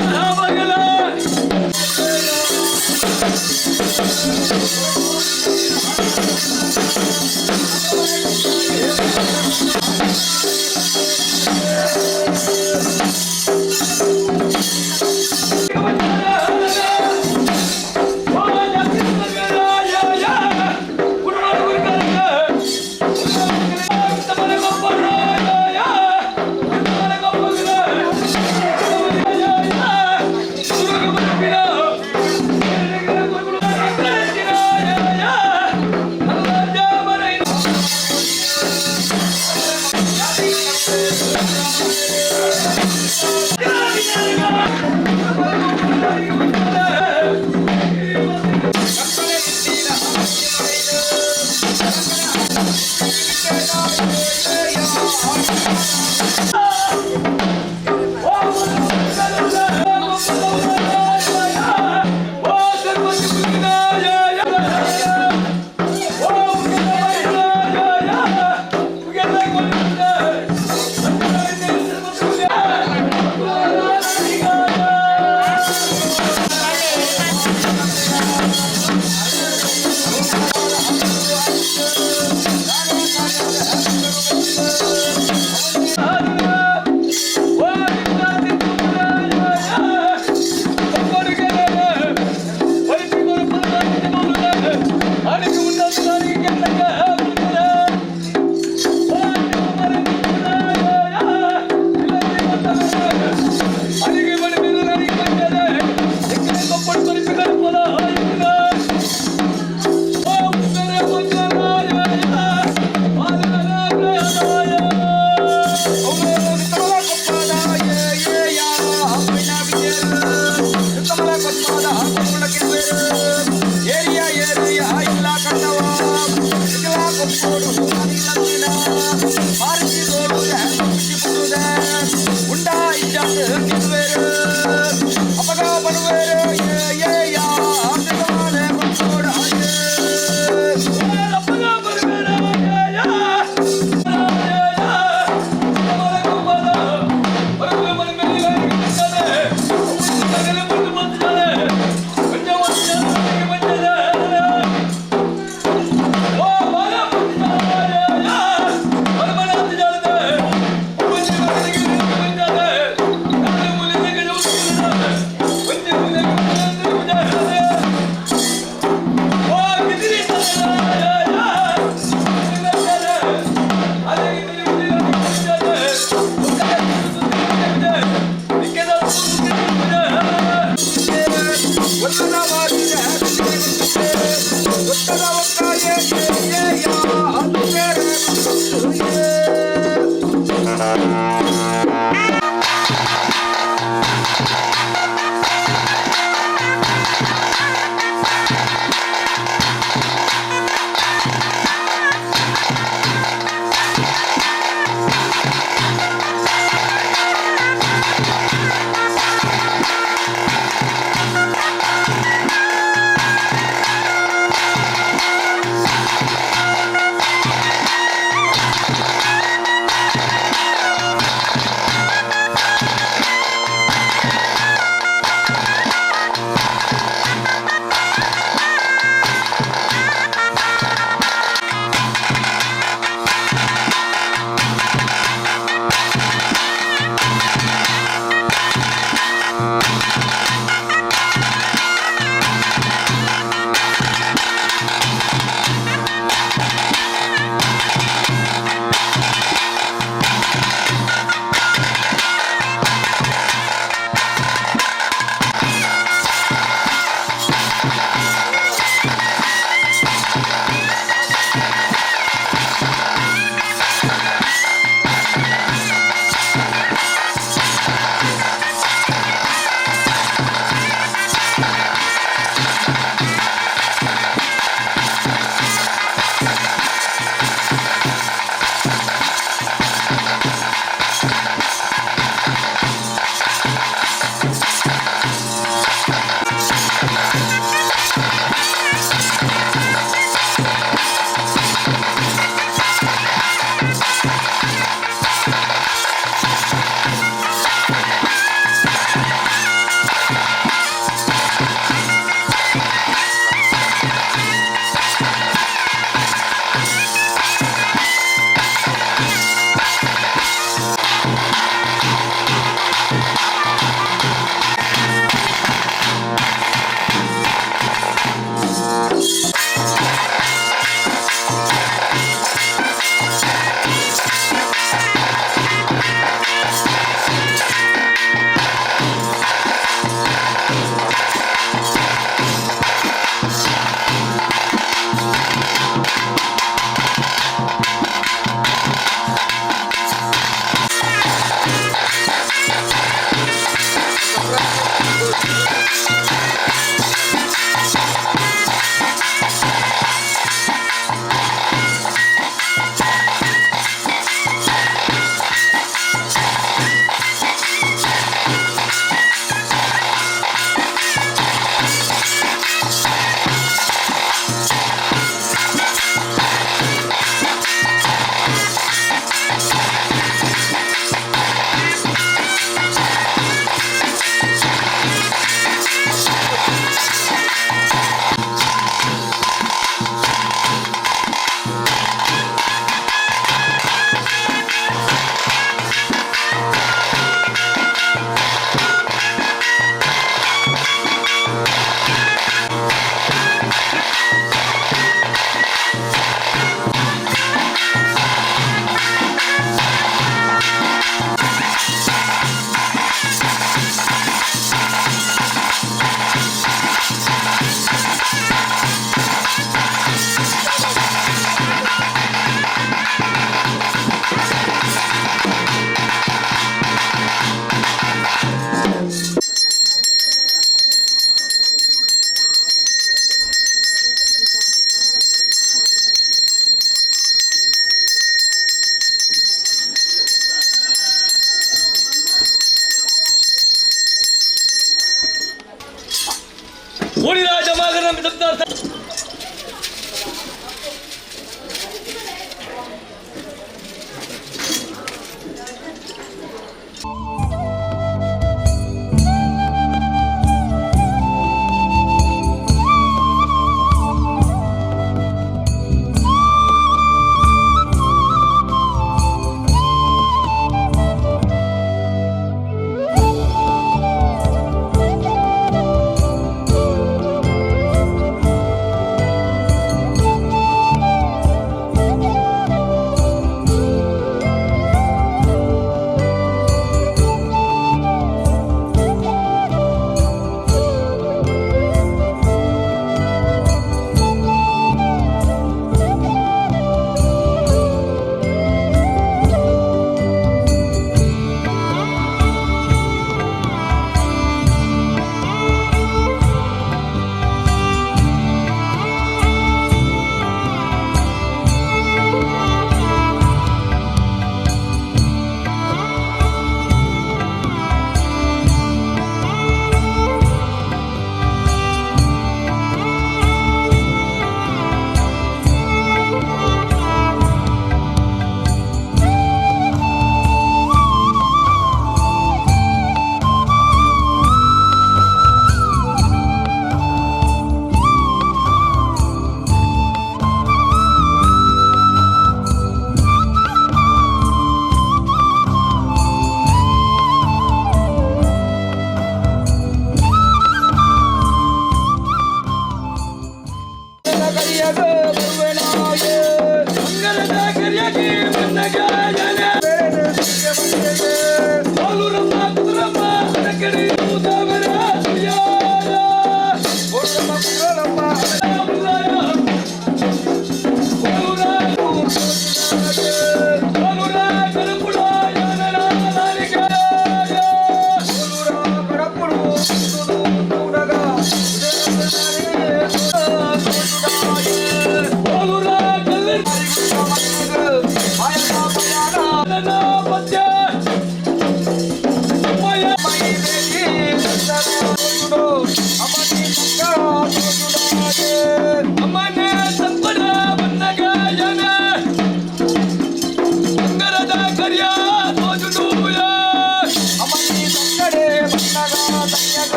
Yeah.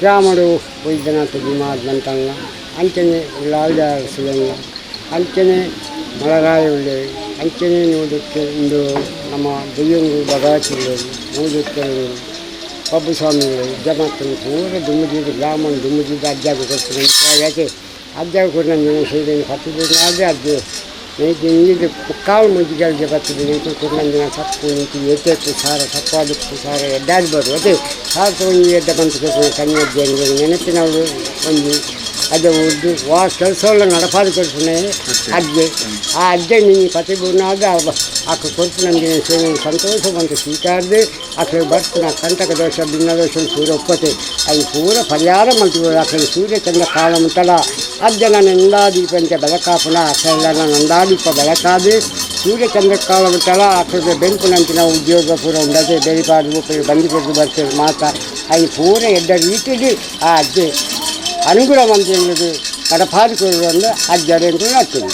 ಗ್ರಾಮಡು Vaidyanatha ಬಿಮಾದ್ ಮಂತಲ್ಲ ಅಂಚನೆ ಲಾಲ್ಜ ಅಂಚನೆ ಮಲರಾಯ ಉಳ್ಳೆ ಅಂಚನೆ ನೋಡಕ್ಕೆ ಇಂದು ನಮ್ಮ ದೆಯ್ಯಂಗು ಭಗವತಿ ನೋಡಕ್ಕೆ ಪಬ್ಬು ಸ್ವಾಮಿ ಜಮಾತನ ಪೂರ ದುಮ್ಮದಿದ್ದು ಗ್ರಾಮ ದುಮ್ಮದಿದ್ದು ಅಜ್ಜಾಗ ಕೊಡ್ತೀನಿ. ಯಾಕೆ ಅಜ್ಜಾಗ ಕೊಟ್ಟು ನನ್ನ ಸೇವೆ ಪತ್ತಿದ್ದು ಅದೇ ಅಜ್ಜೆ ನೈಟ್ ಇಂಜಿದ್ದು ಕಾಲು ಮುಂಜಿಗಳಿಗೆ ಬರ್ತದೆ ನಿಂತು ಕೊಡ್ನಂದಿನ ಸಪ್ಪು ನಿಂತು ಎತ್ತೆತ್ತು ಸಾರ ಸಪ್ಪಾದಕ್ಕು ಸಾರ ಎಡ್ಡಾದಿ ಬರು ಅದೇ ಸಾರ ತೊಗೊಂಡು ಎಡ್ಡ ಬಂತು ಕೊಟ್ಟು ಕಣ್ಣಿ ಅಜ್ಜೆ ನೆನಪಿನವರು ಒಂದು ಅದೇ ಉದ್ದು ವಾ ಕೆಲಸ ಎಲ್ಲ ನಡಪಾದು ಕೊಡ್ಪುನೆ ಅಜ್ಜೆ. ಆ ಅಜ್ಜೆ ನಿನ್ನ ಪತಿ ಬುರ್ನಾದ ಆಕ ಕೊರ್ಪು ನಂದಿನ ಸೇವೆ ಸಂತೋಷ ಬಂತು ಸ್ವೀಕಾರದೆ ಅక్కడ ಬರ್ಪುನ ಕಂಟಕ ದೋಷ ಭಿನ್ನ ದೋಷ ಪೂರ ಒಪ್ಪತೆ ಅದು ಪೂರ ಪರಿಹಾರ ಮಲ್ತು ಅక్కడ ಸೂರ್ಯಚಂದ್ರ ಕಾಲ ಮುಟ್ಟಲ ಅಜ್ಜನ ನಂದಾದೀಪಂಚ ಬೆಳಕಾಪುನ ಅక్కడ ನಂದಾದೀಪ ಬೆಳಕಾದು ಸೂರ್ಯಚಂದ್ರ ಕಾಲ ಮುಟ್ಟಲ ಅక్కడ ಬೆಂಕುನಂಚಿನ ಉದ್ಯೋಗ ಪೂರ ಉಂಡತೆ ಬೆಳಿಪಾಡು ಬಂದಿ ಕೊಟ್ಟು ಬರ್ತೇವೆ ಮಾತ ಅದು ಪೂರ ಎಡ್ಡ ರೀತಿಯಲ್ಲಿ ಆ ಅಜ್ಜೆ ಅನುಕೂಲ ಮಂತ್ರಿಗಳಿಗೆ ಕಡಪಾದು ಕೊಡುವಂದು ಅಜ್ಜಡೆ ಆಗ್ತದೆ.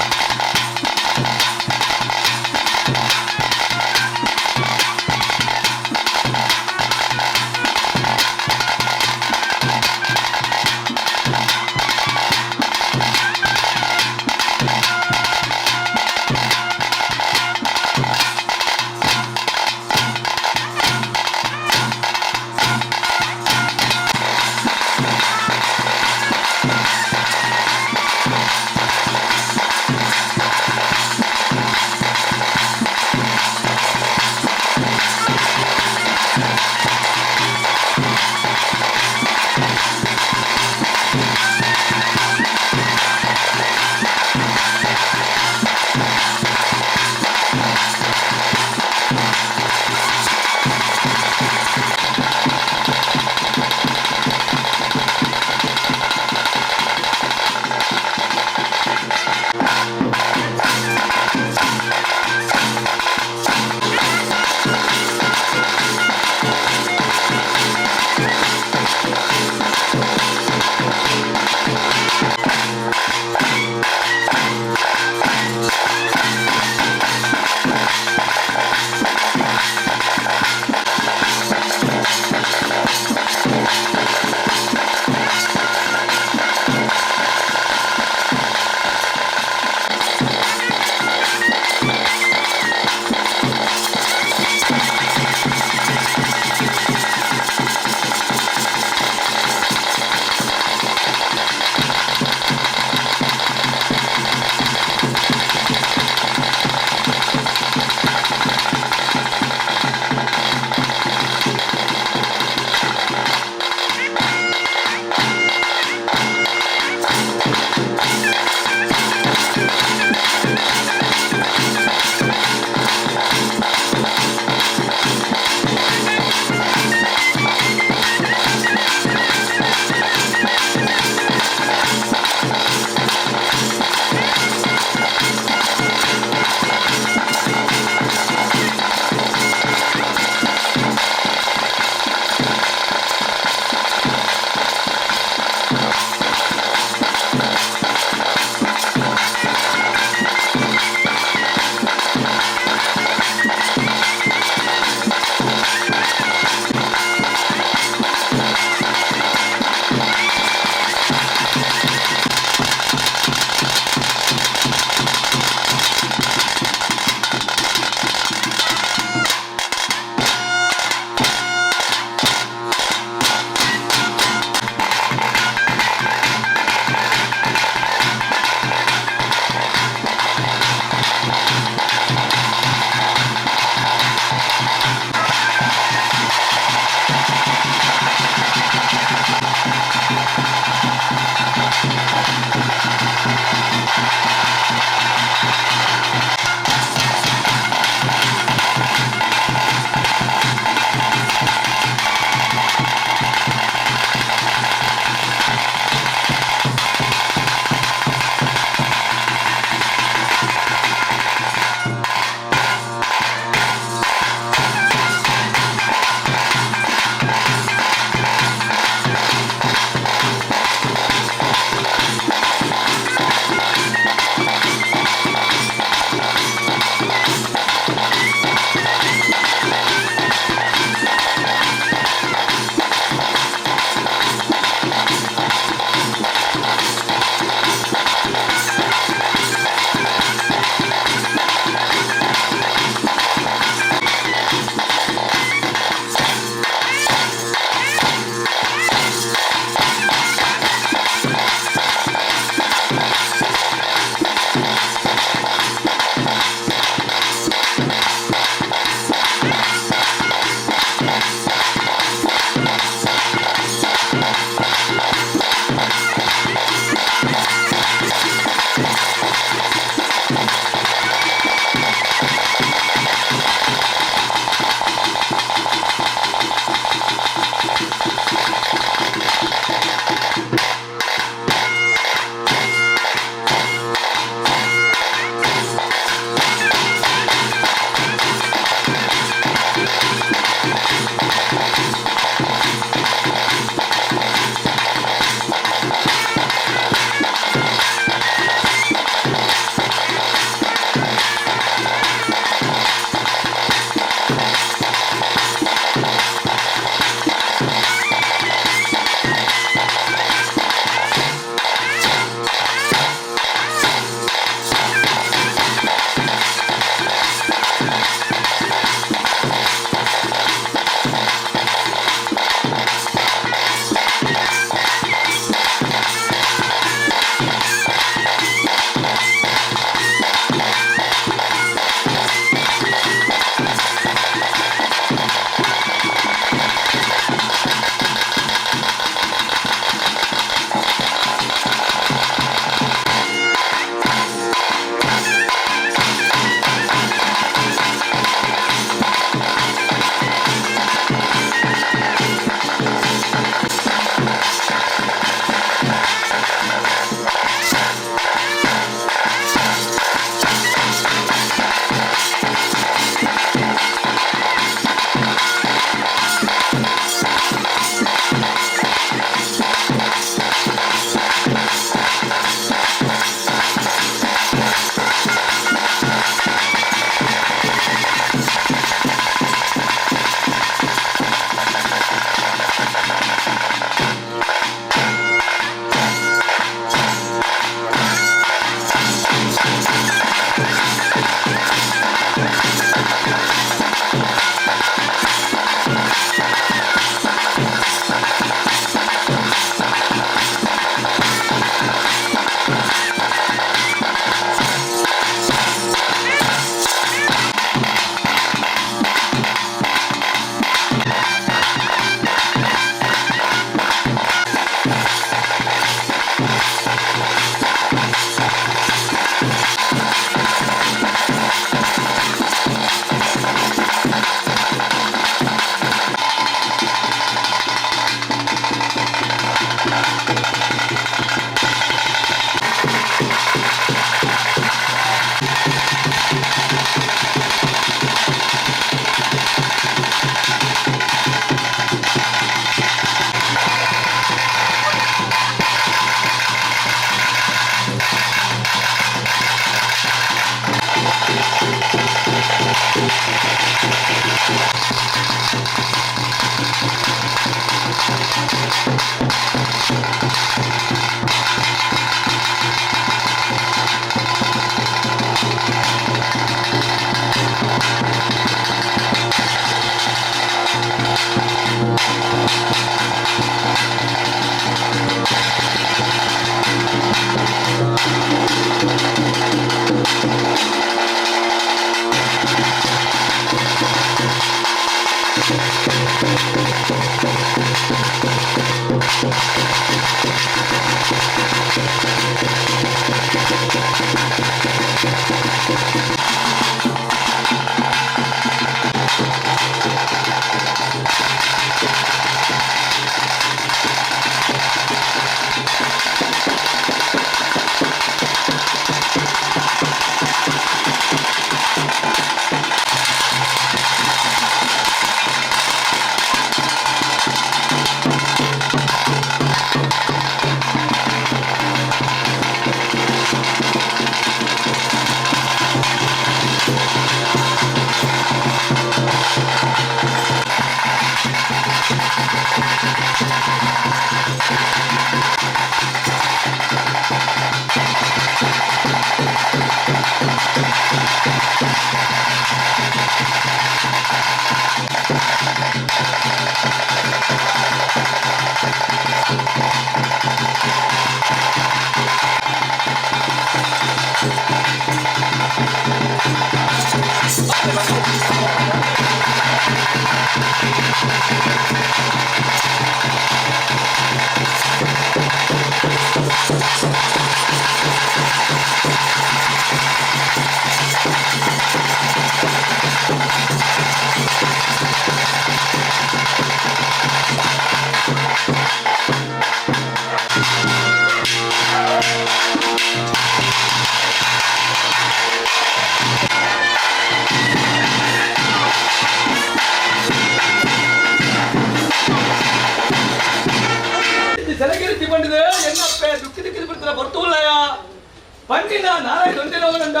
ಪಂಡಿನ ನಾರಾಯಣ ಒಂದಿನವನಂದ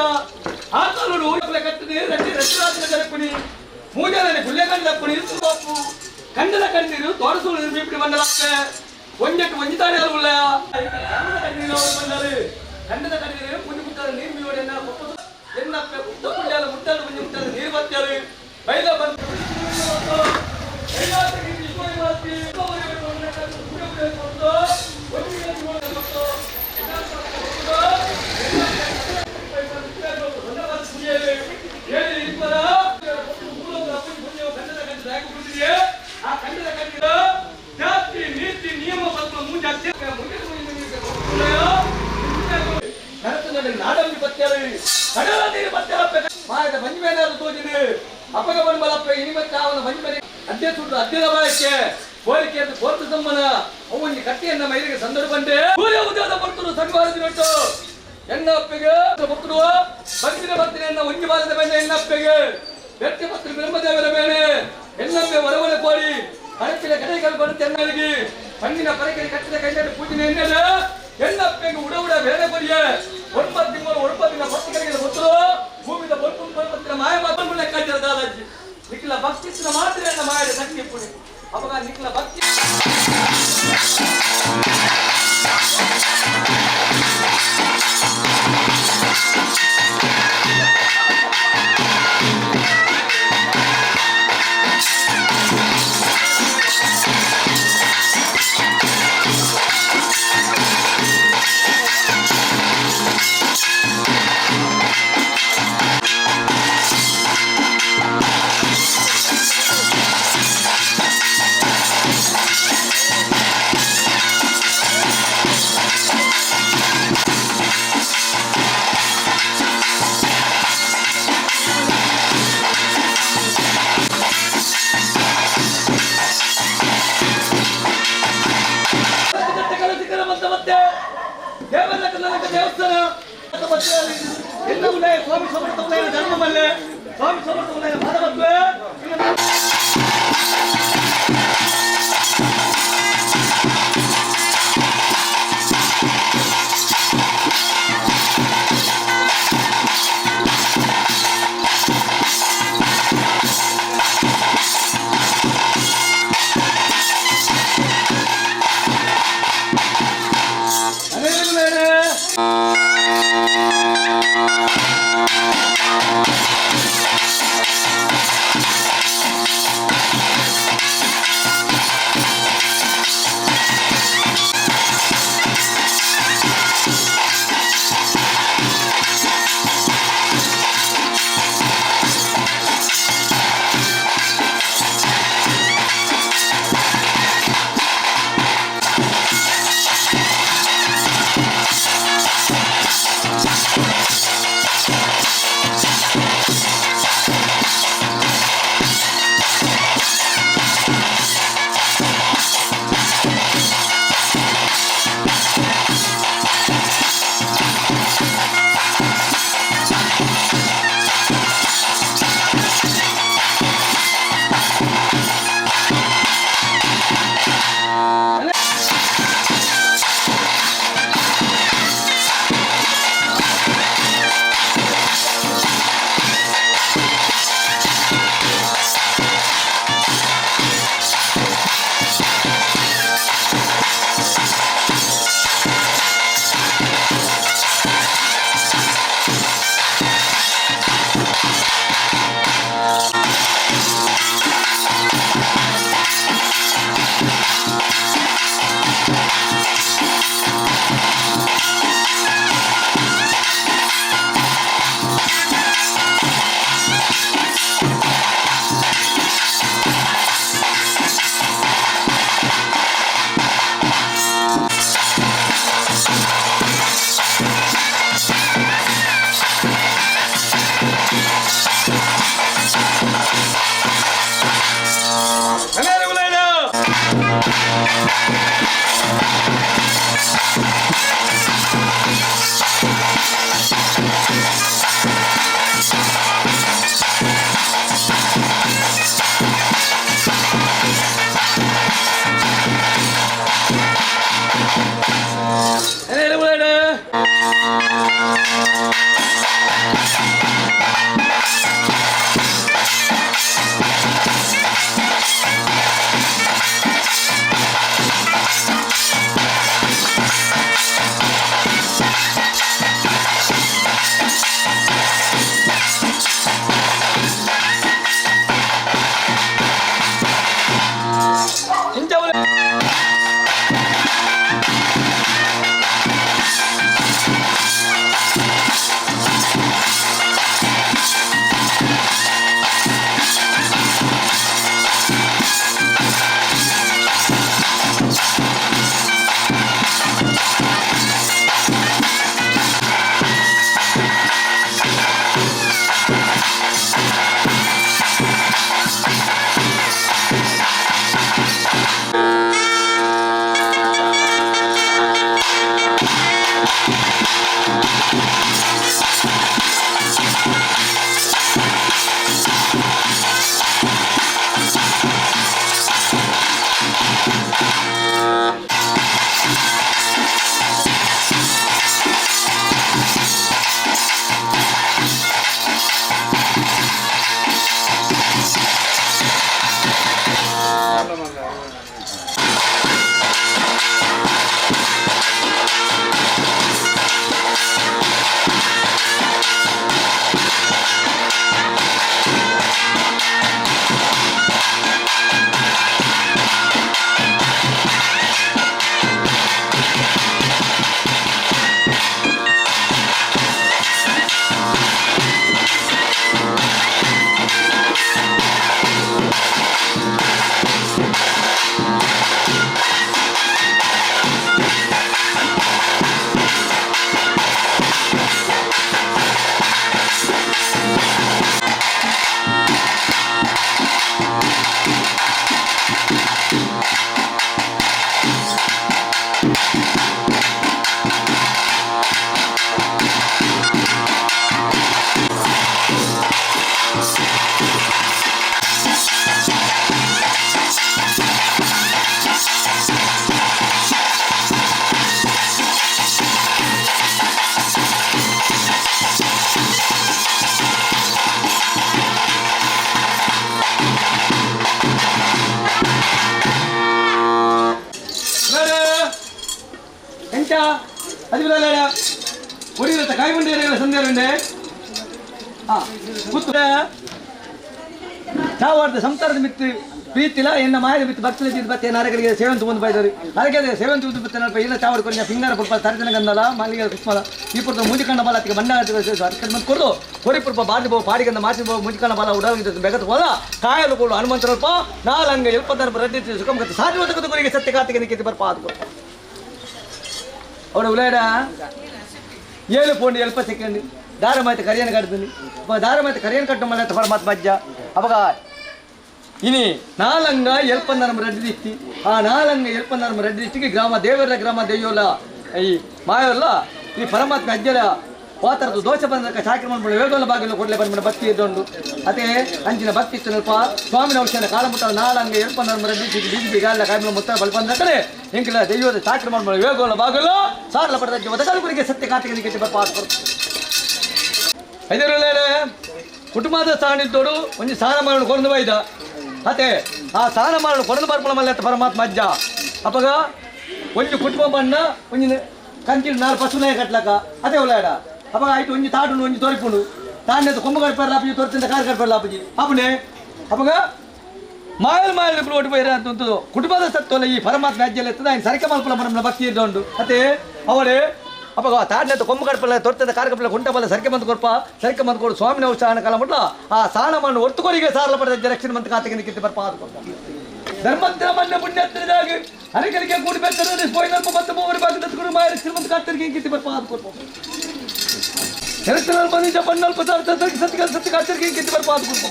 ಆತನು ಊರುಗಳ ಕಟ್ಟಿದೆ ರಟ್ಟಿ ರಟ್ಟಿರಾಜನ ಜರಪುನಿ ಮೂಜಾದನೆ ಗುಳ್ಳೆಗಂಡ ಪುನಿ ಬಾಪು ಕಂಡದ ಕಣ್ಣೀರು ತೋರಸೂರು ನಿರ್ಮಿಪಿ ಮಂಡಲಕ್ಕೆ ಒಂಜೆಟ್ಟು ಒಂಜಿತಾನೆ ಉಳ್ಳ ಬಂದರು ಕಂಡದ ಕಣ್ಣೀರು ಪುನಿ ಮುಟ್ಟಾದ ನೀರು ಮೀವಡೆನ್ನ ಎನ್ನ ಉತ್ತ ಪುಳ್ಯಾಲ ಮುಟ್ಟಾದ ಮುಂಜಿ ಮುಟ್ಟಾದ ನೀರು ಬತ್ತಾರು ಬೈಲ ಬಂದು ಸ್ವಾಮಿ ಸಮರ್ಥ ಧರ್ಮ ಮಲ್ಲೆ ಸ್ವಾಮಿ ಸಮರ್ಥ ಮಾಧವತ್ವೇ. ಅದಿಬಿಲ್ಲ ಒಡಿರತ್ತ ಕಾಯಿ ಬಂಡಿ ಸಂದೇರುಂಡೆ ಚಾವಾಡ್ದ ಸಂಸಾರದ ಮಿತ್ತು ಪ್ರೀತಿಲ ಎನ್ನ ಮಾಯದ ಮಿತ್ತು ಭಕ್ತಲ ಜೀತ ಬತ್ತೆ ನಾರಕರಿಗೆ ಸೇವಂತ ಬಂದು ಬೈದರು ಅದಕ್ಕೆ ಸೇವಂತ ಬಂದು ಬತ್ತೆ ನಲ್ಪ ಇಲ್ಲ ಚಾವಾಡ್ ಕೊರಿನ ಪಿಂಗಾರ ಪುರ್ಪ ತರಜನ ಗಂಧಲ ಮಲ್ಲಿಗೆ ಕುಸ್ಮಲ ಈ ಪುರ್ತ ಮೂಜಿಕಂಡ ಬಾಲ ಅತ್ತಿಗೆ ಬಂಡ ಅದಕ್ಕೆ ಕೊಡು ಕೊರಿ ಪುರ್ಪ ಬಾಡಿ ಬೋ ಪಾಡಿಗಂದ ಮಾಸಿ ಬೋ ಮೂಜಿಕಂಡ ಬಾಲ ಉಡಾಗಿದ್ದ ಬೆಗತ್ ಹೋದ ಕಾಯಲು ಕೊಡು ಹನುಮಂತರಲ್ಪ ನಾಲಂಗ ಎಲ್ಪತ್ತರಲ್ಪ ರಡ್ಡಿ ಸುಖಮುಖ ಸಾಧ್ಯವಾದ ಗುರಿಗೆ ಸತ್ಯ ಕಾತಿಗೆ ನಿಕ್ಕಿದ್ದು ಬರ್ಪ ಅದು ಅವಳು ಉಲೇಡ 7 ಪೌಂಡ್ ಎಲ್ಪ ಸೆಕೆಂಡ್ ದಾರಮಾಯ್ತು ಕರಿಯನ್ನು ಕಟ್ತೀನಿ ದಾರಮಾಯ್ತು ಕರಿಯನ್ನು ಕಟ್ಟು ಮಲ್ಲ ಪರಮಾತ್ಮ ಅಜ್ಜ ಅವಾಗ ಇನಿ ನಾಲಂಗ ಎಲ್ಪನ್ನರಮ ರೆಡ್ಡಿ ದಿಷ್ಟಿ ಆ ನಾಲಂಗ ಎಲ್ಪನ್ನರಮ ರೆಡ್ಡಿ ದಿಷ್ಟಿಗೆ ಗ್ರಾಮ ದೇವರ ಗ್ರಾಮ ದೆಯ್ಯೋಲ ಈ ಮಾಯೋಲ್ಲ ಈ ಪರಮಾತ್ಮ ಅಜ್ಜಲ ಪಾತರದ್ದು ದೋಷ ಬಂದ ಚಾಕ್ರ ಮಾಡ್ಬಿಡು ವೇದೋಲ ಬಾಗಿಲು ಕೊಡಲೆ ಬಂದ್ಬಿಡ ಭಕ್ತಿ ಇದ್ದೊಂಡು ಅದೇ ಅಂಚಿನ ಭಕ್ತಿ ಇತ್ತು ಸ್ವಾಮಿನ ಔಷಧ ಕಾಲಮುಟ್ಟ ನಾಲಂಗ ಎಲ್ಪನ್ನರಮ ರೆಡ್ಡಿ ದಿಷ್ಟಿ ಬಿಜಿ ಗಾಲ ಕಾಯಿಮ ಮುತ್ತ ಬಲ್ಪಂದ ಕಡೆ ಎಂಕಿಲ ದೆಯ್ಯೋದ ಚಾಕ್ರ ಮಾಡ್ಬಿಡು ವೇಗೋಲ ಬಾಗಿಲು ಸಾರಲ ಪಡೆದ ಒದಗಲು ಕುರಿಗೆ ಸತ್ಯ ಕಾತಿಗೆ ನಿಕ್ಕೆ ಬರ್ಪ ಐದರಲ್ಲೇ ಕುಟುಂಬದ ಸ್ಥಾನಿದ್ದೋಡು ಒಂದು ಸ್ಥಾನಮಾನ ಕೊರಂದು ಬೈದ ಅತೆ ಆ ಸ್ಥಾನಮಾನ ಕೊರಂದು ಬರ್ಪಣ ಮಲ್ಲ ಪರಮಾತ್ಮ ಅಜ್ಜ ಅಪ್ಪಗ ಒಂದು ಕುಟುಂಬ ಬಣ್ಣ ಒಂದು ಕಂಚಿನ ನಾಲ್ಕು ಪಶುನೇ ಕಟ್ಲಕ ಅದೇ ಉಳ್ಳಾಡ ಅಪ್ಪಗ ಆಯ್ತು ಒಂಜಿ ತಾಟುಂಡು ಒಂಜಿ ತೋರಿಪುಂಡು ತಾನೇ ಕೊಂಬು ಕಡ್ಪರ್ಲ ಅಪ್ಪಜಿ ತೋರಿಸಿಂದ ಕಾರ್ ಕಡ್ಪರ್ಲ ಅಪ್ಪಜಿ ಅಪ್ಪನೇ ಅಪ್ಪಗ ಮಾಯಲ್ ಮಾಯಲ್ ಓಟು ಪೋಯಿರ ಅಂತ ಕುಟುಂಬದ ಸತ್ವಲ್ಲ ಈ ಪರಮಾತ್ಮ ಅಜ್ಜಲ್ಲಿ ಎತ್ತದ ఆయన ಸರಿಕ ಮಲ್ಪಲ ಮರಮನ ಭಕ್ತಿ ಇದ್ದೋಂಡು ಅತೆ ಅವಳೇ ಅಪ್ಪ ತಾಡ್ನಂತ ಕೊಂಬು ಕಡಪಲ್ಲ ತೊರ್ತದ ಕಾರ್ಕಪಲ್ಲ ಗುಂಟಬಲ್ಲ ಸರಿಕೆ ಬಂದು ಕೊರ್ಪ ಸರಿಕೆ ಬಂದು ಕೊಡು ಸ್ವಾಮಿನ ಔಷಧ ಕಾಲ ಮುಟ್ಲ ಆ ಸಾಣವನ್ನು ಒತ್ತುಕೊರಿಗೆ ಸಾರಲ ಪಡೆದ ರಕ್ಷಣೆ ಮಂತ ಕಾತಿಗೆ ನಿಕ್ಕಿತ್ತು ಬರ್ಪ ಅದು ಕೊರ್ಪ ಧರ್ಮತ್ರ ಮನ್ನ ಪುಣ್ಯತ್ರದಾಗ ಹರಿಕರಿಗೆ ಕೂಡಿ ಬೆತ್ತರಲ್ಲಿ ಪೋಯಿನಲ್ಪ ಮತ್ತು ಮೂವರು ಬಾಗಿ ತತ್ಕೊಂಡು ಮಾಯ ರಕ್ಷಣೆ ಮಂತ ಕಾತರಿಗೆ ಕಿತ್ತು ಬರ್ಪ ಅದು ಕೊರ್ಪ ಚರಿತ್ರ ಬಂದಿದ್ದ ಬಣ್ಣಲ್ಪ ಸತ್ಯ ಸತ್ಯ ಕಾತರಿಗೆ ಕಿತ್ತು ಬರ್ಪ ಅದು ಕೊರ್ಪ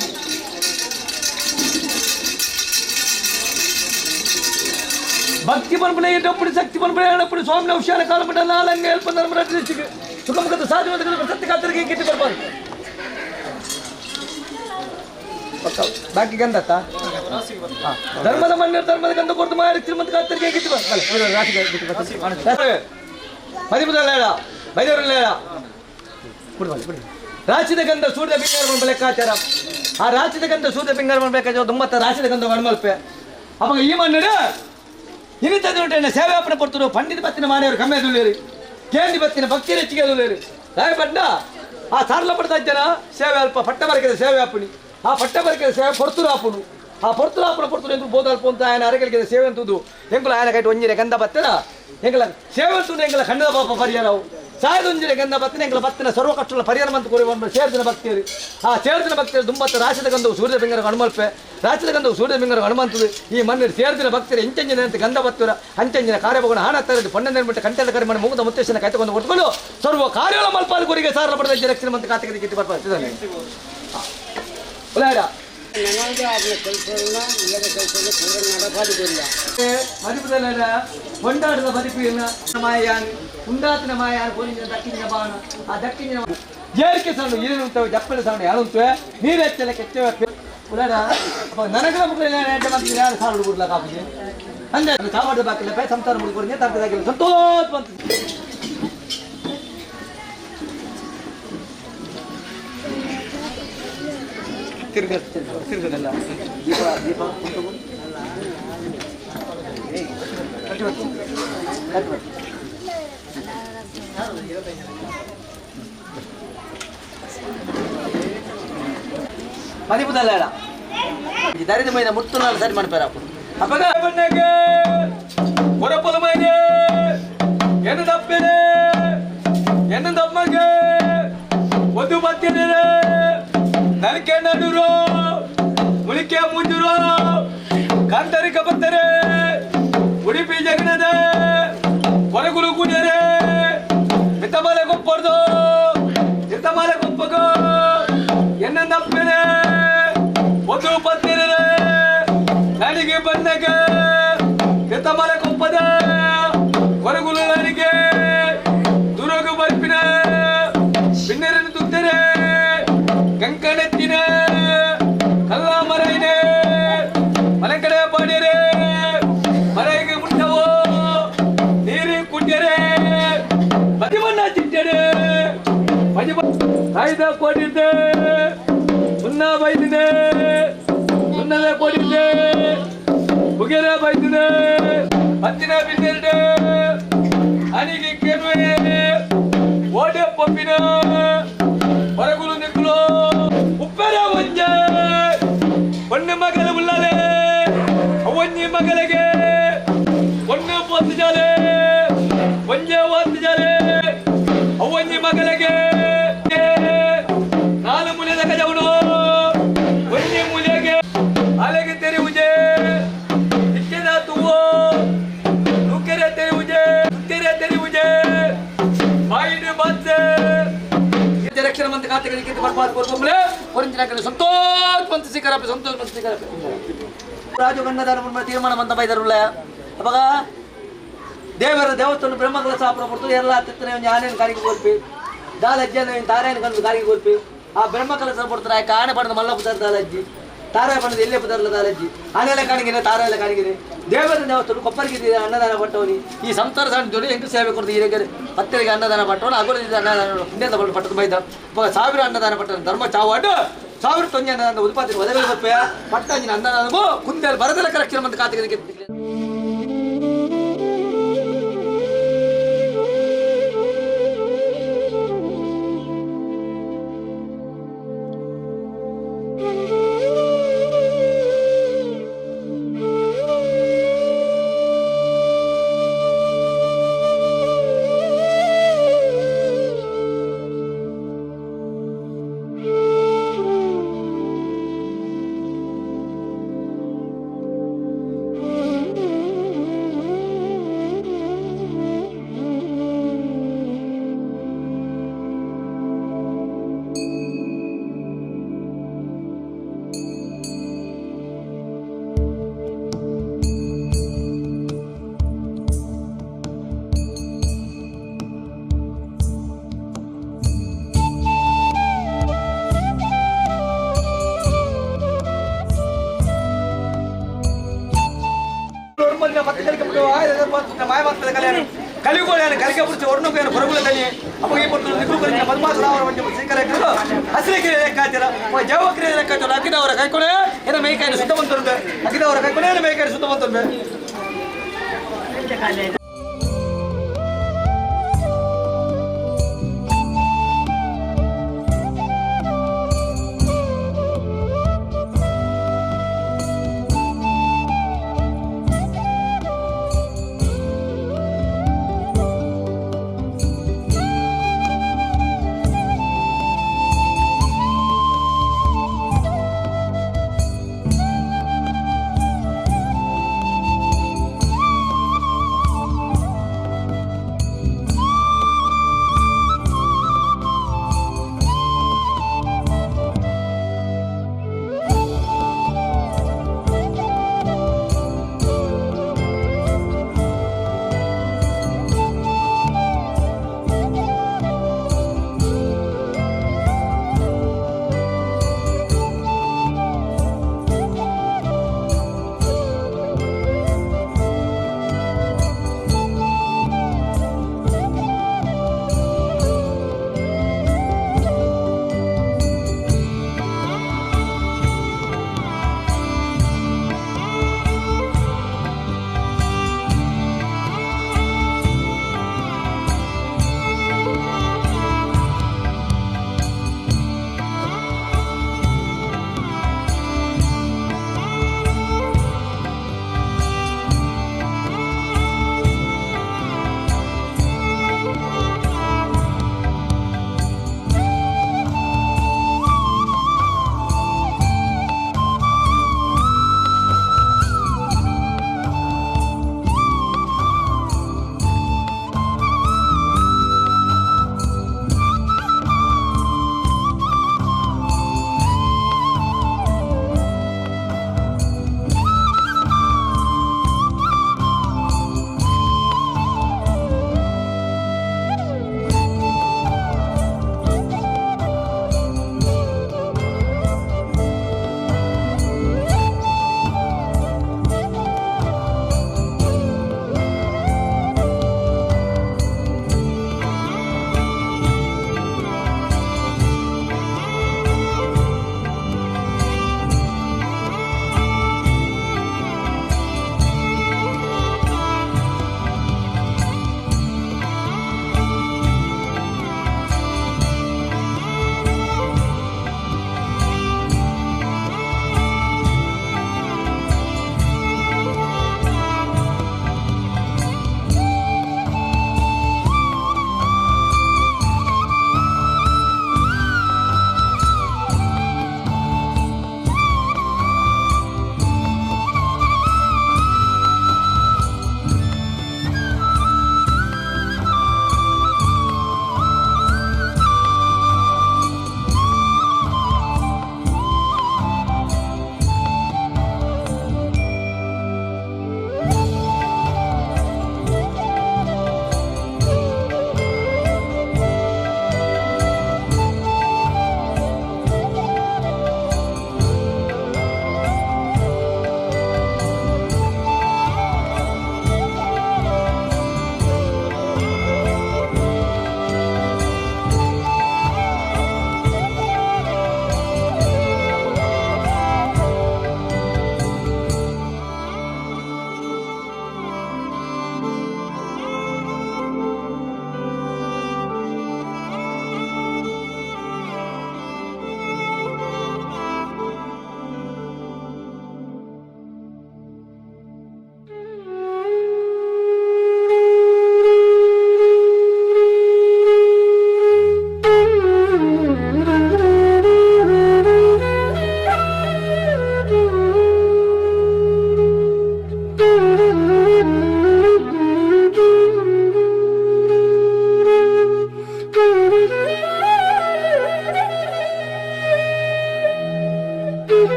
ಭಕ್ತಿ ಪರಂಪರೆ ಡೊಪ್ಪುಡಿ ಶಕ್ತಿ ಪರಂಪರೆ ಅಣಪುಡಿ ಸ್ವಾಮಿನ ಹುಷಾರ ಕಾಲಮಠ ನಾಲಂಗ ಎಲ್ಪ ನರ್ಮರ ಸುಖಮುಖದ ಸಾಧ್ಯವಾದ ಸತ್ಯ ಕಾತರಿಗೆ ಕಿತ್ತು ಬರ್ಬಾರ್ದು ಬಾಕಿ ಗಂಧತ್ತ ಧರ್ಮದ ಮಣ್ಣ ಧರ್ಮದ ಗಂಧ ಕೊಡ್ತು ಮಾಯ ಶ್ರೀಮಂತ ಕಾತರಿಗೆ ಕಿತ್ತು ಮದಿಮುದಲ್ಲ ಬೈದವರಲ್ಲ ರಾಶಿದ ಗಂಧ ಸೂರ್ಯ ಪಿಂಗಾರ ಲೆಕ್ಕಾಚಾರ ಆ ರಾಶಿದ ಗಂಧ ಸೂರ್ಯ ಪಿಂಗಾರ ಲೆಕ್ಕಾಚಾರ ದುಮ್ಮತ್ತ ರಾಶಿದ ಗಂಧ ವಣಮಲ್ಪೆ ಅವಾಗ ಈ ಮಣ್ಣು ಇನಿತದ ಸೇವಾಪನ ಪಡ್ತರು ಪಂಡಿತ ಬತ್ತಿನ ಮಾನೆಯವರು ಕಮ್ಮೆದುಳ್ಳೇರಿ ಕೇಂದ್ರ ಬತ್ತಿನ ಭಕ್ತಿ ಹೆಚ್ಚಿಗೆ ದುಳ್ಳೇರಿ ರಾಯಪಟ್ಟ ಆ ಸಾರಲ ಪಡ್ತಾ ಜನ ಸೇವೆ ಅಲ್ಪ ಪಟ್ಟ ಬರಕಿದ ಸೇವೆ ಅಪ್ಪಣಿ ಆ ಪಟ್ಟ ಬರಕಿದ ಸೇವೆ ಪೊರ್ತುರು ಆಪುನು ಆ ಪೊರ್ತುರು ಆಪುನ ಪೊರ್ತುರು ಎಂಕುಲು ಬೋದಲ್ಪ ಅಂತ ఆయన ಅರಗಲಿಗೆ ಸೇವೆ ಅಂತದ್ದು ಎಂಕುಲು ఆయన ಕೈಟ್ ಒಂಜಿರೆ ಗಂಧ ಬತ್ತಿನ ಎಂಕಲ ಸೇವೆ ಅಂತೂ ಎಂಕಲ ಖಂಡದ ಪಾಪ ಪರಿಹಾರವು ಸಾಯದೊಂಜಿರೆ ಗಂಧ ಬತ್ತಿನ ಎಂಕಲ ಬತ್ತಿನ ಸರ್ವ ಕಷ್ಟಗಳ ಪರಿಹಾರ ಅಂತ ಕೋರಿ ಸೇರ್ದಿನ ಭಕ್ತಿಯರು ಆ ಸೇರ್ದಿನ ಭಕ್ತಿಯರು ದುಂಬತ್ತ ರಾಶಿದ ಗಂಧವು ಸೂರ್ಯ ಬೆಂಗರ ಹನುಮಲ್ಪೆ ರಾಶಿದ ಗಂಧವು ಸೂರ್ಯ ಬೆಂಗರ ಹನುಮಂತದ್ದು ಈ ಮಣ್ಣಿನ ಸೇರ್ದಿನ ಭಕ್ತರು ಎಂಚಂಜಿನ ಅಂತ ಗಂಧ ಬತ್ತಿರ ಅಂಚಂಜಿನ ಕಾರ್ಯಭೋಗನ ಹಾಣ ತರದು ಪಣ್ಣಂದಿನ ಬಿಟ್ಟು ಕಂಟೆಲ್ಲ ಕರಿ ಮಾಡಿ ಮುಗಿದ ಮುತ್ತೇಶನ ಕೈತಕೊಂಡು ಹೊತ್ಕೊಂಡು ಸರ್ವ ಕಾರ್ಯಗಳ ಮಲ್ಪಾದ ಗುರಿಗೆ ಸಾರಲ ಪಡೆದ ರಕ್ಷಣೆ ಮಂತ ಕಾತಿಗೆ ಕಿತ್ತು ಬರ್ತಾರೆ ಕೊಂಡಾಡದ ಬದುಕು ಮಾಯಾನ್ ಉಂಡಾತನ ಮಾಯಾನ್ ಪೋಲಿನ ದಕ್ಕಿನ ಬಾಣ ಆ ದಕ್ಕಿನ ಜೇರಿಕೆ ಸಣ್ಣ ಏನುಂಟವೆ ಜಪ್ಪಲ ಸಣ್ಣ ಯಾರುಂಟವೆ ನೀರು ಹೆಚ್ಚಲ ಕೆಚ್ಚವೆ ಉಲಾಡ ನನಗಳ ಮಕ್ಕಳು ಯಾರು ಸಾರು ಬಿಡ್ಲ ಕಾಪಿಗೆ ಅಂದ್ರೆ ಸಾಮಾಡ ಬಾಕಿಲ್ಲ ಪೈ ಸಂಸಾರ ಮುಡ್ಕೊಡಿ ತರ್ತದಾಗಿಲ್ಲ ಸಂತೋಷ ಬಂತು ತಿರ್ಗ ತಿರ್ಗದಲ್ಲ ದೀಪ ದೀಪ ಮದಿಪುದಲ್ಲ ದರಿದ್ರమైన ಮುತ್ತುನಾలు ಸರಿ ಮಾಡ್ಪಾರ ಅప్పుడు అప్పగా పొరపొలమైనే ఎన్న తప్పేనే ఎన్న తమ్మకే వద్దు పత్తినే నలికే నడురో ಮುಳಿಕೆ ಮುಂಜುರೋ ಕಾಂತರಿಕ ಬತ್ತರೆ ಉಡುಪಿ ಜಗನದೆ ಕೊರಗುಲು ಕೂಜರೆ ಮಿತ್ತಮಾಲೆ ಗೊಪ್ಪರ್ದು ಚಿತ್ತಮಾಲೆ ಗೊಪ್ಪಗೋ ಎನ್ನ ತಪ್ಪೇನೆ ಒಂದು ಪತ್ತಿರೆ ನನಗೆ ಬಂದಾಗ ಕಿತ್ತಮಾಲೆ ಕೊಪ್ಪದ ಕೊರಗುಲು ನನಗೆ ದುರಗು ಬರ್ಪಿನ ಬಿನ್ನರನ್ನು ತುತ್ತರೆ ಕಂಕಣತ್ತಿನ ಕಲ್ಲ ಮರೈನೆ ಮಲಕಡೆ ಪಾಡ್ಯರೆ ಮರೆಗೆ ಮುಟ್ಟವೋ ನೀರು ಕುಡ್ಯರೆ ಪದಿಮಣ್ಣ ಚಿಟ್ಟರೆ ಪದಿಮ ಕಾಯ್ದ ಕೊಡಿದ್ದೆ ಮುನ್ನ ಬೈದಿದೆ ಮುನ್ನದ ಕೊಡಿದ್ದೆ ಮುಗಿರ ಬೈದಿದೆ ಹತ್ತಿನ ಬಿನ್ನೆರಡೆ ಅನಿಗೆ ಕೆನುವೆ ಓಡೆ ಪೊಪ್ಪಿನ ಹೊರಗುಲು ನಿಕ್ಕುಲು ಉಪ್ಪರ ಒಂಜೆ பொண்ணு மகள உள்ளாலே ஒஞ்சி மகளுக்கு பொண்ணு போத்துஜாலே கொஞ்ச ஓத்துஜாலே ஒஞ்சி மகளுக்கு நாலு மூலையில கஜவனு ஒஞ்சி மூலைக்கு அழகு தெரிவுஜே இக்கதா தூவோ நுக்கரே தெரிவுஜே துத்திரே தெரிவுஜே பாயிடு பாத்து ರಕ್ಷಣೆ ಮಂತ್ ಖಾತೆಗಳಿಗೆ ಬರ್ಬಾರ್ದು ಕೊಡ್ಕೊಂಬಲೆ ಹೊರಂಚಿನ ಸಂತೋಷ ಮಂತ್ ಸಿಕ್ಕರಪ್ಪ ಸಂತೋಷ ಮಂತ್ ಸಿಕ್ಕರಪ್ಪ ರಾಜು ಗಂಡದಾನ ಮುನ್ನ ತೀರ್ಮಾನ ಮಂತ ಬೈದರುಳ್ಳ ಅವಾಗ ದೇವರ ದೇವಸ್ಥಾನ ಬ್ರಹ್ಮಗಳ ಸಾಪುರ ಕೊಡ್ತು ಎಲ್ಲ ತಿತ್ತನೆ ಆನೆಯನ್ನು ಕಾರಿಗೆ ಕೊಲ್ಪಿ ದಾಲಜ್ಜಿ ತಾರಾಯನ ಕಂಡು ಕಾರಿಗೆ ಕೊಲ್ಪಿ ಆ ಬ್ರಹ್ಮ ಕಲಸ ಕೊಡ್ತಾರೆ ಆಕೆ ಆನೆ ಪಡೆದ ಮಲ್ಲಪ್ಪ ದಾಲಜ್ಜಿ ತಾರಾಯ ಪಡೆದ ಎಲ್ಲೇ ಪದರ್ಲ ದಾಲಜ್ಜಿ ಆನೆಲ್ಲ ಕಾಣಿಗಿನ ತಾರಾಯಲ್ಲ ಕಾಣಿಗಿರಿ ದೇವರ ದೇವಸ್ಥಾನ ಕೊಪ್ಪರಿಗೆ ಅನ್ನದಾನ ಪಟ್ಟವನಿ ಈ ಸಂಸಾರ ಸಣ್ಣ ಎಂಟು ಸೇವೆ ಕೊಡ್ತು ಈ ಪತ್ತರಿಗೆ ಅನ್ನದಾನ ಪಟ್ಟವನು ಅಗುಲದ ಅನ್ನದಾನ ಪುಣ್ಯದ ಬಳ್ಳು ಪಟ್ಟದ ಬೈದ ಸಾವಿರ ಅನ್ನದಾನ ಪಟ್ಟ ಧರ್ಮ ಚಾವಾಡು ಸಾವಿರ ತೊಂಜಿ ಅನ್ನದಾನ ಉತ್ಪಾದನೆ ಒದಗಲು ಬಪ್ಪೆ ಪಟ್ಟಾಂಜಿನ ಅನ್ನದಾನಗೂ ಕುಂದೆಲ್ ಬರದಲ ಕರಕ್ಷಣ ಮಂತ ಕಾತಿಗೆ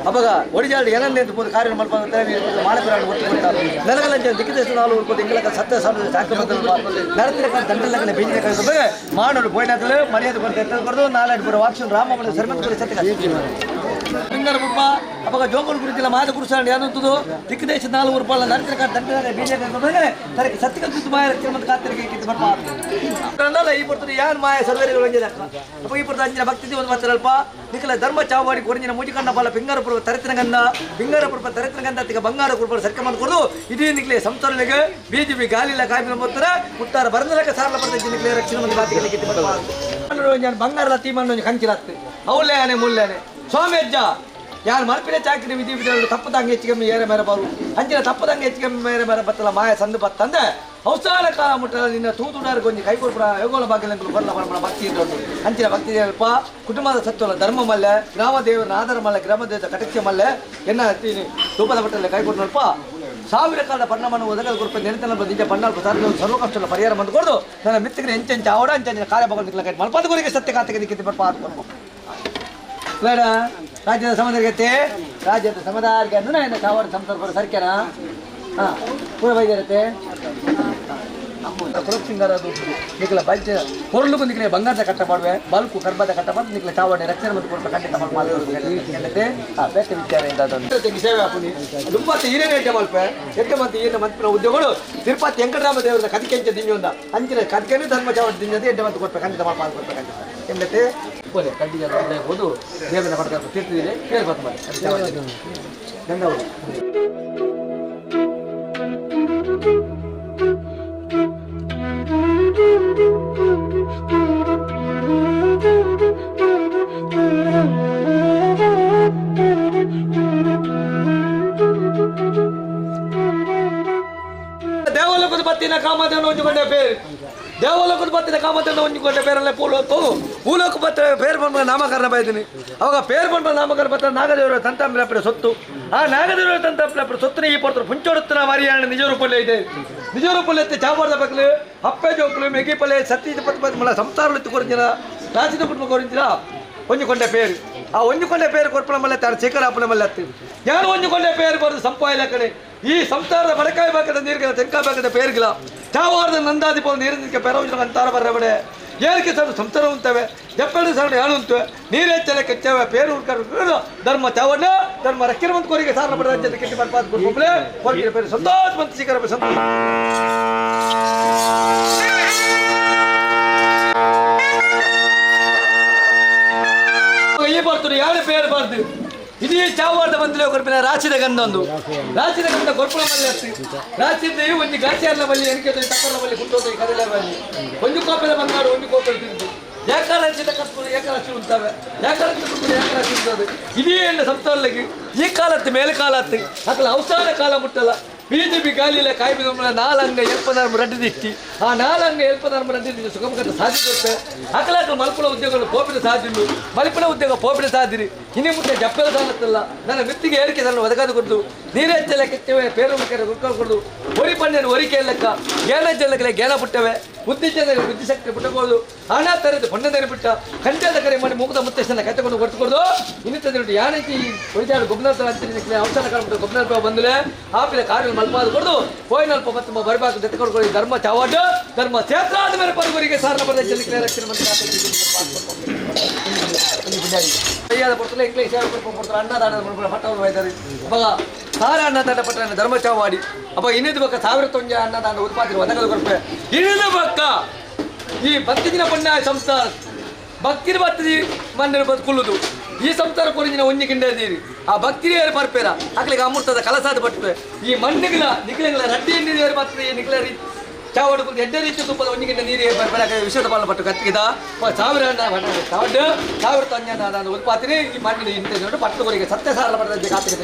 ಅವಾಗ ಒಡಿಜಾಳು ಏನಂದೆ ಅಂತ ಪೋದು ಕಾರ್ಯ ಮಲ್ಪಂತ ಮಾಣಪುರಾಣ ಒಟ್ಟು ಕೊಡ್ತ ನೆಲಗಲಂಚ ದಿಕ್ಕದೇಶ ನಾಲು ಉರ್ಪೋದು ಇಂಗ್ಲಕ ಸತ್ಯ ಸಾಲ ಸಾಕು ನರತಿನ ದಂಡಲಕನ ಬೀಜ ಕಳಿಸಬೇಕು ಮಾಡೋಡು ಬೋಯ್ನಾಕಲು ಮರ್ಯಾದೆ ಕೊಡ್ತಾ ಎತ್ತಲು ಕೊಡೋದು ನಾಲ್ಕು ಪುರ ವಾಕ್ಷನ್ ರಾಮ ಸರ್ಮತ್ ಸತ್ಯ ಪಿಂಗರ ಪುಪ್ಪ ಅವಾಗ ಜೋಗರು ಗುರುತಿಲ್ಲ ಮಾದ ಗುರುಸಾಂಡ್ ಏನಂತದು ದಿಕ್ಕದೇಶ ನಾಲ್ಕು ರೂಪಾಯಿ ನರತಿನ ದಂಡಲಕನ ಬೀಜ ಕಳಿಸಬೇಕು ತರಕ್ಕೆ ಸತ್ಯಕ ತುತ್ತು ಮಾಯ ರಕ್ಷಣ ಕಾತರಿಗೆ ಕಿತ್ತು ಬರ್ಪ ಈ ಪೊರ್ತುಡು ಯಾನ್ ಮಾಯ ಸರ್ವೇರಿಗಳು ಒಂಜಿ ಅಪ್ಪ ಈ ಪೊರ್ತು ಅಂಚಿನ ಭಕ್ತಿ ಒಂದು ಮಾತ್ರ ನಿಖಲ ಧರ್ಮ ಚಾವಾಡಿ ಕೊರಂಜಿನ ಮುಜಿಕಣ್ಣ ಬಾಲ ಪಿಂಗಾರ ಪುರ್ವ ತರತಿನ ಗಂಧ ಪಿಂಗಾರ ಪುರ್ಪ ತರತಿನ ಗಂಧ ತಿಗ ಬಂಗಾರ ಕುರ್ಪ ಸರ್ಕಮನ್ ಕೊಡದು ಇಡೀ ನಿಕ್ಲೆ ಸಂಸಾರಲಿಗೆ ಬಿಜೆಪಿ ಗಾಲಿಲ್ಲ ಕಾಯಿನ ಮೊತ್ತರ ಮುಟ್ಟಾರ ಬರಂದಲಕ ಸಾರಲ ಬರ್ದ ನಿಕ್ಲೆ ರಕ್ಷಣೆ ಮಂದಿ ಬಾತಿಗೆ ಕಿತ್ತು ಬರ್ಪ ಬಂಗಾರಲ ತೀಮಣ್ಣು ಕಂಚಿಲತ್ತು ಅವಲ್ಲೇನೆ ಮುಲ್ಲೇನೆ ಸ್ವಾಮಿ ಅಜ್ಜ ಯಾರು ಮಲ್ಪಿನ ಚಾಕ್ರಿ ವಿಧಿ ವಿಧಾನಗಳು ತಪ್ಪದಂಗೆ ಹೆಚ್ಚಿಗೆ ಏರೆ ಮೇರೆ ಬಾರು ಅಂಚಿನ ತಪ್ಪದಂಗೆ ಹೆಚ್ಚಿಗೆ ಮೇರೆ ಮೇರೆ ಬತ್ತಲ ಮಾಯ ಸಂದು ಬತ್ತಂದೆ ಔಸಾಲ ಕಾಲ ಮುಟ್ಟಲ ನಿನ್ನ ತೂತುಡಾರ ಗೊಂಜಿ ಕೈ ಕೊಡ್ಪುರ ಯೋಗೋಲ ಬಾಗಿಲಂಕಲು ಬರಲ ಬರಬರ ಭಕ್ತಿ ಇದ್ದೊಂದು ಅಂಚಿನ ಭಕ್ತಿ ಅಲ್ಪ ಕುಟುಂಬದ ಸತ್ವಲ ಧರ್ಮ ಮಲ್ಲೆ ಗ್ರಾಮ ದೇವರ ಆಧಾರ ಮಲ್ಲೆ ಗ್ರಾಮ ದೇವರ ಕಟಕ್ಷ ಮಲ್ಲೆ ಎನ್ನ ಧೂಪದ ಬಟ್ಟಲೆ ಕೈ ಕೊಟ್ಟನಲ್ಪ ಸಾವಿರ ಕಾಲದ ಪರಿಣಾಮವನ್ನು ಒದಗದ ಕೊರಪ ನೆನೆತನ ನಿಜ ಪಣ್ಣಾಲ್ಪ ಸರ್ವ ಕಷ್ಟಗಳ ಪರಿಹಾರ ಬಂದು ಕೊಡೋದು ನನ್ನ ಮಿತ್ತಿಗೆ ಎಂಚೆಂಚ ಅವಡ ಅಂಚಂಚಿನ ಕಾರ್ಯ ಭಗವಂತ ಮಲ್ಪದ ಗುರಿಗೆ ಸತ್ಯ ಕಾತಿಗೆ ದಿಕ್ಕಿದ್ದು ಬರ್ಪ ಆದ್ಕೊಂಡು ಬೇಡ ರಾಜ್ಯದ ಸಮುದಾಯಕ್ಕೆ ರಾಜ್ಯದ ಸಮುದಾಯಕ್ಕೆ ಅಂದ್ರೆ ಏನು ಸಾವಿರ ಸಂಸಾರ ಸರ್ಕ್ಯಾನ ಹಾಂ ಪೂರ ಬೈದಿರತ್ತೆ ಕುಲಸಿಂಗರದು ನಿಖಲ ಬಲ್ಚ ಹೊರಲು ನಿಖಲೆ ಬಂಗಾರದ ಕಟ್ಟ ಮಾಡುವೆ ಬಲ್ಕು ಕರ್ಬದ ಕಟ್ಟ ಮಾಡಿ ನಿಖಲ ಚಾವಣೆ ರಕ್ಷಣೆ ಮತ್ತು ಕೊಡ್ಪ ಖಂಡಿತ ಮಾಡಿ ಹಾಂ ಬೆಸ್ಟ್ ವಿಚಾರ ಇಂದ ಸೇವೆ ಹಾಕುನಿ ದುಪ್ಪತ್ತು ಹಿರೇನ ಎಡ್ಡೆ ಮಲ್ಪೆ ಎಡ್ಡೆ ಮತ್ತು ಈರಿನ ಮಂತ್ರಿನ ಉದ್ಯೋಗಗಳು ತಿರುಪತಿ ವೆಂಕಟರಾಮ ದೇವರದ ಕದಿಕೆಂಚ ದಿಂಜೊಂದ ಅಂಚಿನ ಕದಿಕೆನೂ ಧರ್ಮ ಚಾವಣೆ ದಿಂಜದ ಎಡ್ಡೆ ಮತ್ತು ಕೊಡ್ಪ ಖಂಡಿತ ಮಲ್ಪ ಕೊಡ್ಪ ಖಂಡಿತ ಎಂದತ್ತೆ ಹೋದೆ ಖಂಡಿತ ಹೋದು ದೇವರ ಪಡ್ಕ ತೀರ್ತಿದ್ದೀರಿ ಕೇಳ್ಬಾರ್ದು ಮಾಡಿ ಗಂಗವರು ದೇವಲೋಕದ ಬತ್ತಿನ ಕಾಮಧೇನು ಹೊಂಚಿಕೊಂಡ ಪೇರು ದೇವಲೋಕದ ಬತ್ತಿನ ಕಾಮಧೇನು ಹೊಂಚಿಕೊಂಡ ಪೇರಲ್ಲೇ ಪೂಲೋಕ ಭೂಲೋಕ ಬತ್ತ ಪೇರು ಬಂದ ನಾಮಕರಣ ಬೈತೀನಿ ಅವಾಗ ಪೇರು ಬಂದ ನಾಮಕರಣ ಬತ್ತ ನಾಗದೇವರ ತಂತಾಂಬ್ರ ಸೊತ್ತು ಆ ನಾಗದೇವರ ತಂತಾಂಬ್ರ ಸೊತ್ತನ ಈ ಪಡ್ತಾರೆ ಪುಂಚೊಡುತ್ತನ ಮರಿಯಾಣ ನಿಜ ರೂಪಲ್ಲೇ ಇದೆ ನಿಜ ರೂಪಲ್ಲಿ ಎತ್ತಿ ಚಾವರ್ದ ಬಕ್ಲು ಅಪ್ಪೆ ಜೋಕ್ಲು ಮೆಗಿಪಲೆ ಸತ್ತಿ ಪತ್ತು ಮಲ ಸಂಸಾರ ಕೊರಿಂಚಿನ ರಾಜಿನ ಕುಟುಂಬ ಕೊರಿಂಚಿನ ಒಂಜುಕೊಂಡ ಪೇರು ಆ ಒಂಜುಕೊಂಡ ಪೇರು ಕೊರ್ಪಣ ಮಲ್ಲೆ ತಾನು ಶೇಖರಾಪಣ ಮಲ್ಲೆ ಅತ್ತಿ ಯಾರು ಒಂಜುಕೊಂಡ ಪೇರು ಬರೋದು ಸಂಪಾಯಿಲ್ಲ ಕಡೆ ಈ ಸಂಸಾರದ ಬಡಕಾಯಿ ಬಾಕದ ನೀರ್ಗಿಲ್ಲ ತೆಂಕಾಯಿ ಬಾಕದ ಪೇರ್ಗಿಲ್ಲ ಚಾವಾರದ ನಂದಾದಿಪ ನೀರಿನ ಪೆರವಿನ ಅಂತಾರ ಬರ್ರಬಡೆ ಏಳಕ್ಕೆ ಸಣ್ಣ ಸಂಸಾರ ಉಂತವೆ ಎಪ್ಪೆರಡು ಸಣ್ಣ ಯಾಳು ಉಂತವೆ ನೀರೇ ಕೆಚ್ಚವೆ ಪೇರು ಹುಡ್ಕೊಂಡು ಧರ್ಮ ಚಾವಣ್ಣ ಧರ್ಮ ರಕ್ಕಿರುವಂತ ಕೋರಿಗೆ ಸಾರಣ ಪಡೆದ ಅಂಚೆ ಕೆಟ್ಟಿ ಬರ್ಪಾದ ಕೊಡ್ಬೊಬ್ಳೆ ಹೊರಗಿನ ಪೇರು ಸಂತೋಷ ಬಂತು ಶಿಖರ ಸಂತೋಷ ಈ ಬರ್ತದೆ ಯಾರು ಪೇರು ಬಾರ್ದು ಇಡೀ ಚಾವಾರ್ದ ಬಂದಲೇ ಕೊರ್ಪಿನ ರಾಶಿದ ಗಂಧ ಒಂದು ರಾಶಿದ ಗಂಧ ಕೊರ್ಪುಣ ಮಲ್ಲೆ ರಾಶಿದ ಒಂದು ಗಾಚಿಯಾರ್ನ ಬಲ್ಲಿ ಎಣಿಕೆ ತಪ್ಪರ್ನ ಬಲ್ಲಿ ಕುಟ್ಟೋದು ಕದಲ ಬಲ್ಲಿ ಒಂದು ಕೋಪದ ಬಂಗಾಡು ಒಂದು ಕೋಪದ ತಿಂದು ಏಕರಾಶಿದ ಕಪ್ಪು ಏಕರಾಶಿ ಉಂಟಾವೆ ಏಕರಾಶಿ ಕಪ್ಪು ಏಕರಾಶಿ ಉಂಟದು ಇಡೀ ಎಣ್ಣೆ ಸಂಸ್ಥಾನಕ್ಕೆ ಈ ಕಾಲತ್ತು ಮೇಲೆ ಕಾಲತ್ತು ಅಕಲ ಅವಸಾನ ಕಾಲ ಮುಟ್ಟಲ್ಲ ಬಿಜೆಪಿ ಗಾಲಿಲ್ಲ ಕಾಯಿ ಬಿದ್ದ ನಾಲಂಗ ಎಲ್ಪನಾರ್ಮ ರಡ್ಡಿ ದಿಟ್ಟಿ ಆ ನಾಲಂಗ ಎಲ್ಪನಾರ್ಮ ರಡ್ಡಿ ದಿಟ್ಟಿ ಸುಖಮುಖದ ಸಾಧ್ಯ ಕೊಟ್ಟೆ ಅಕಲಾಕ ಮಲ್ಪುಣ ಉದ್ಯೋಗಗಳು ಪೋಪಿನ ಸಾಧ್ಯರು ಮಲ್ಪುಣ ಉದ್ಯೋಗ ಪೋಪಿನ ಸಾಧ್ಯರಿ ಇನ್ನು ಮುಂದೆ ಜಪ್ಪೆಲ್ಲ ಸಾಲತ್ತಲ್ಲ ನನ್ನ ಮಿತ್ತಿಗೆ ಏರಿಕೆ ನನ್ನ ಒದಗಾದು ಕೊಡ್ದು ನೀರೇ ಚೆಲ್ಲಕ್ಕೆ ಪೇರು ಮುಖ್ಯ ಕೊಡ್ಕೊಂಡು ಒರಿ ಪಣ್ಣೆಯನ್ನು ಒರಿಕೆ ಲೆಕ್ಕ ಜ್ಞಾನ ಜಲ್ಲಕ್ಕೆ ಜ್ಞಾನ ಪುಟ್ಟವೆ ಬುದ್ಧಿ ಜನರಿಗೆ ಬುದ್ಧಿಶಕ್ತಿ ಪುಟ್ಟಬಹುದು ಹಣ ತರೆದು ಪಣ್ಣದರೆ ಬಿಟ್ಟ ಕಂಠದ ಕರೆ ಮಾಡಿ ಮುಗಿದ ಮುತ್ತೇಶನ ಕೈತಕೊಂಡು ಹೊರತುಕೊಂಡು ಇನ್ನಿತದ ಯಾನಕ್ಕೆ ಈ ಒಳಿಜಾಡು ಗೊಬ್ಬರ ಅಂತ ಅವಸರ ಕಾಣ್ಬಿಟ್ಟು ಗೊಬ್ಬರ ಬಂದಲೇ ಆಪಿನ ಕಾರ್ಯ ಮಲ್ಪಾದ ಕೊಡದು ಹೋಯ್ನಲ್ಪ ಮತ್ತು ಬರಬೇಕು ಜೊತೆಕೊಂಡು ಧರ್ಮ ಚಾವಾಟ ಧರ್ಮ ಕ್ಷೇತ್ರ ಆದ ಮೇಲೆ ಪರಗುರಿಗೆ ಸಾರಣ ಬರದ ರಕ್ಷಣೆ ಮಂತ್ರಿ ಕೈಯಾದ ಪಡ್ತಲೇ ಇಂಗ್ಲೀಷ್ ಸೇವೆ ಕೊಡ್ತಾರೆ ಅನ್ನ ದಾನ ಪಟ್ಟವರು ಬೈತಾರೆ ಅವಾಗ ಸಾರ ಅನ್ನ ದಾನ ಪಟ್ಟ ಧರ್ಮ ಚಾವಾಡಿ ಅಪ್ಪ ಇನ್ನಿದ ಬಕ್ಕ ಸಾವಿರ ತೊಂಜ ಅನ್ನದಾನ ಉತ್ಪಾದನೆ ಒದಗದು ಕೊಡ್ಪೆ ಇನ್ನಿದ ಬಕ್ಕ ಈ ಭಕ್ತಿನ ಪಣ್ಣ ಸಂಸ್ಥಾನ ಭಕ್ತಿನ ಬತ್ತಿ ಮಣ್ಣಿನ ಬದುಕುಳ್ಳುದು ಈ ಸಂಸಾರ ಕೊರಿಂಜಿನ ಒಂಜಿ ಗಿಂಡದೀರಿ ಆ ಭಕ್ತಿನೇ ಬರ್ಪೇರ ಅಕ್ಲಿಗೆ ಅಮೃತದ ಕಲಸಾದ ಪಟ್ಟೆ ಈ ಮಣ್ಣಿಗಳ ನಿಖಲಗಳ ರಡ್ಡಿ ಎಣ್ಣೆ ಬರ್ತದೆ ಈ ನಿಖಲ ಚಾವಡು ಕುಂತು ಎಡ್ಡೆ ರೀತಿ ತುಪ್ಪದ ಒಂಜಿ ಗಿಂಡ ನೀರು ಬರ್ಪೇರ ವಿಶ್ವದ ಪಾಲನ ಪಟ್ಟು ಕತ್ತಿಗಿದ ಸಾವಿರ ಸಾವಿರ ಸಾವಿರ ತೊಂಜ ನಾನು ಉತ್ಪಾದನೆ ಈ ಮಣ್ಣಿನ ಇಂಥ ಪಟ್ಟು ಸತ್ಯ ಸಾರ ಪಡೆದ ಕಾತಿಗೆ